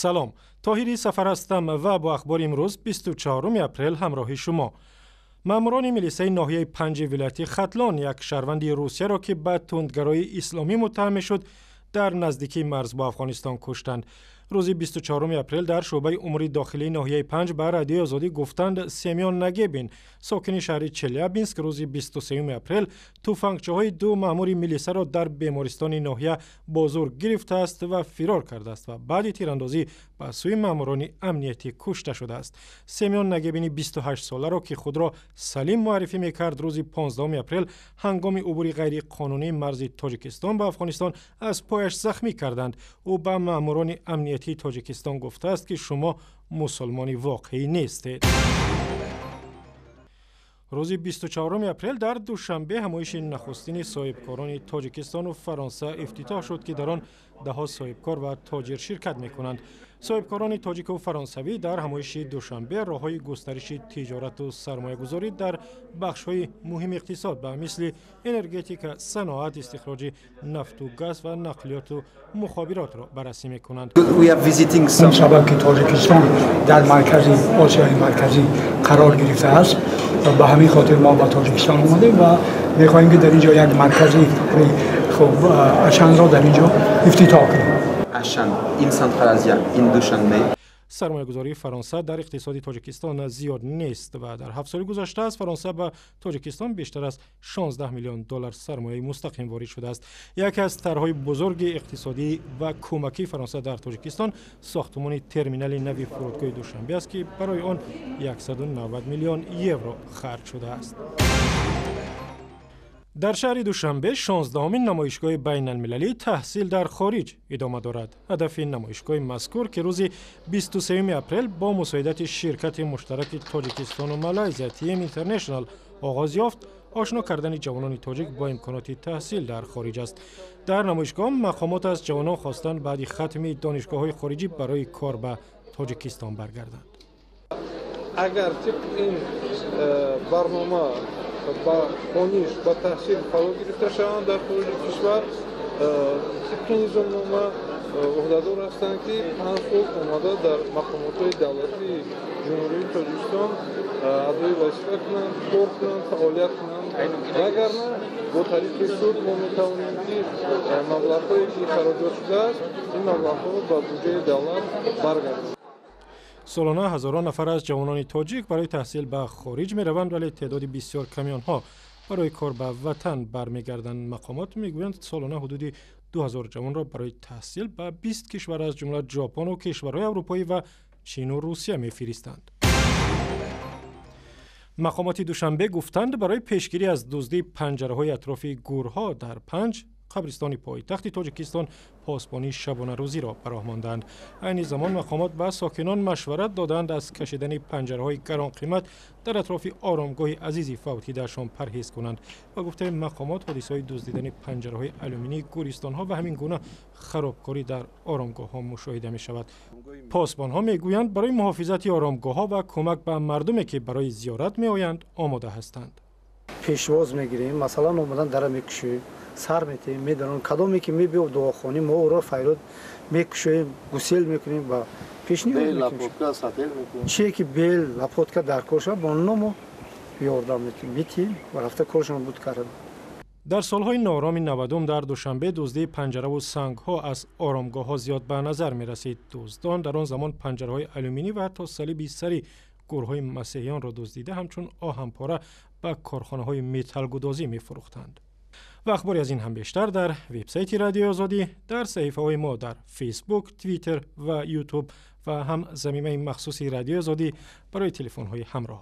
Салом, Тоҳири Сафар ҳастам ва бо ахбори имрӯз, 24 апрел, ҳамроҳи шумо. Маъмурони милисаи ноҳияи Панҷи вилояти Хатлон як шаҳрванди Русияро, ки ба тундгароии исломӣ муттаҳам мешуд, дар наздикии марз бо Афғонистон куштанд. Рӯзи 24 апрел дар шӯъбаи умури дохилии ноҳияи Панҷ ба Радиои Озодӣ гуфтанд, Семён Нагебин, сокини шаҳри Челябинск, рӯзи 23 апрел туфангчаҳои ду маъмури милисаро дар бемористони ноҳия бо зур гирифтааст ва фирор кардааст ва баъди тирандозӣ ба сӯи маъмурони амниятӣ кушта шудааст. Семён Нагебини 28 соларо, ки худро Салим муаррифӣ мекард, рӯзи 15 апрел ҳангоми убури ғайриқонунии марзи Тоҷикистон ба Афғонистон аз пояш захмӣ карданд. Ӯ ба маъмурони амниятии Тоҷикистон гуфтааст, ки шумо мусулмони воқеӣ нестед. Рӯзи 24 апрел дар Душанбе ҳамоиши нахустини соҳибкорони Тоҷикистону Фаронса ифтитоҳ шуд, ки дар он даҳҳо соҳибкор ва тоҷир ширкат мекунанд. Соҳибкорони тоҷику фаронсавӣ дар ҳамоиши Душанбе роҳҳои густариши тиҷорату сармоягузорӣ дар бахшҳои муҳими иқтисод ба мисли энергетика, саноат, истихроҷи нафту газ ва нақлиёту мухобиротро баррасӣ мекунанд. Он сабаб ки Тоҷикистон дар маркази Осиёи Марказӣ қарор гирифтааст ва ба ҳамин хотир мо ба Тоҷикистон омадем ва мехоҳем, ки дар ин ҷо як маркази хуб Ашанро дар ин ҷо ифтитоҳ кунем. Ашан in Central Asia in Dushanbe. Сармоягузории Фаронса дар иқтисоди Тоҷикистон зиёд нест ва дар 7 соли гузашта аз Фаронса ба Тоҷикистон бештар аз 16 миллион доллар сармояи мустақим ворид шудааст. Яке аз тарҳҳои бузурги иқтисодӣ ва кӯмакии Фаронса дар Тоҷикистон сохтмони терминали нави фурудгоҳи Душанбе аст, ки барои он 190 миллион евро харҷ шудааст. Дар шаҳри Душанбе 16-умин намоишгоҳи байналмилалии таҳсил дар хориҷ идома дорад. Ҳадафи намоишгоҳи мазкур, ки рӯзи 23 апрел бо мусоидати ширкати муштараки Тоҷикистону Малайзия TM International оғоз ёфт, ошно кардани ҷавонони тоҷик бо имконоти таҳсил дар хориҷ аст. Дар намоишгоҳ мақомот аз ҷавонон хостанд, баъди хатми донишгоҳҳои хориҷӣ барои кор ба Тоҷикистон баргарданд. Агар тибқи ин барнома ба хониш, ба таҳсил фаро гирифта шаванд дар хориҷи кишвар, тибқи низомнома ӯҳдадор ҳастанд, ки 5 сол омада дар мақомотҳои давлатии Ҷумҳурии Тоҷикистон адои вазифа кунанд, кор кунанд, фаъолият кунанд. Вагарна бо тариқи суд мо метавонем, ки маблағҳое ки хароҷот шудааст, ин маблағҳоро ба буҷаи давлат баргардонем. Солона ҳазорон нафар аз ҷавонони тоҷик барои таҳсил ба хориҷ мераванд, вале теъдоди бисёр ками онҳо барои кор ба ватан бармегарданд. Мақомот мегӯянд, солона ҳудуди 2000 ҷавонро барои таҳсил ба 20 кишвар, аз ҷумла Ҷопону кишварҳои аврупоӣ ва Чину Русия мефиристанд. Мақомоти Душанбе гуфтанд, барои пешгирӣ аз дуздии панҷараҳои атрофи гӯрҳо дар панҷ қабристони пойтахти Тоҷикистон посбонии шабонарӯзиро ба роҳ мондаанд. Айни замон мақомот ба сокинон машварат доданд, аз кашидани панҷараҳои гаронқимат дар атрофи оромгоҳи азизи фавтидаашон парҳез кунанд. Ба гуфтаи мақомот, ҳодисаҳои дуздидани панҷараҳои алюминии гӯристонҳо ва ҳамин гуна харобкорӣ дар оромгоҳҳо мушоҳида мешавад. Посбонҳо мегӯянд, барои муҳофизати оромгоҳҳо ва кӯмак ба мардуме, ки барои зиёрат меоянд, омода ҳастанд. Пешвоз мегирем, масалан, омадан дара мекушоем, сар метаҳем, медонам, кадоме ки мебиёб дуохонӣ, мо ӯро файрод мекушоем, гусел мекунем ва пешниҳод мекунем. Чие ки бел, лопатка дар кор шавад, ба онно мо ёрдам метиҳем, метиҳем ва рафта коршон буд карда. Дар солҳои ноороми 90-ум дар Душанбе дуздии панҷараву сангҳо аз оромгоҳҳо зиёд ба назар мерасид. Дуздон дар он замон панҷараҳои алюминӣ ва ҳатто салиби сари гӯрҳои масеҳиёнро дуздида, ҳамчун оҳанпора ба корхонаҳои металлгудозӣ мефурӯхтанд. Ва ахбори аз ин ҳам бештар дар вебсайти Радиои Озодӣ, дар саҳифаҳои мо дар Фейсбук, Твиттер ва Ютуб ва ҳам замимаи махсуси Радиои Озодӣ барои телефонҳои ҳамроҳ.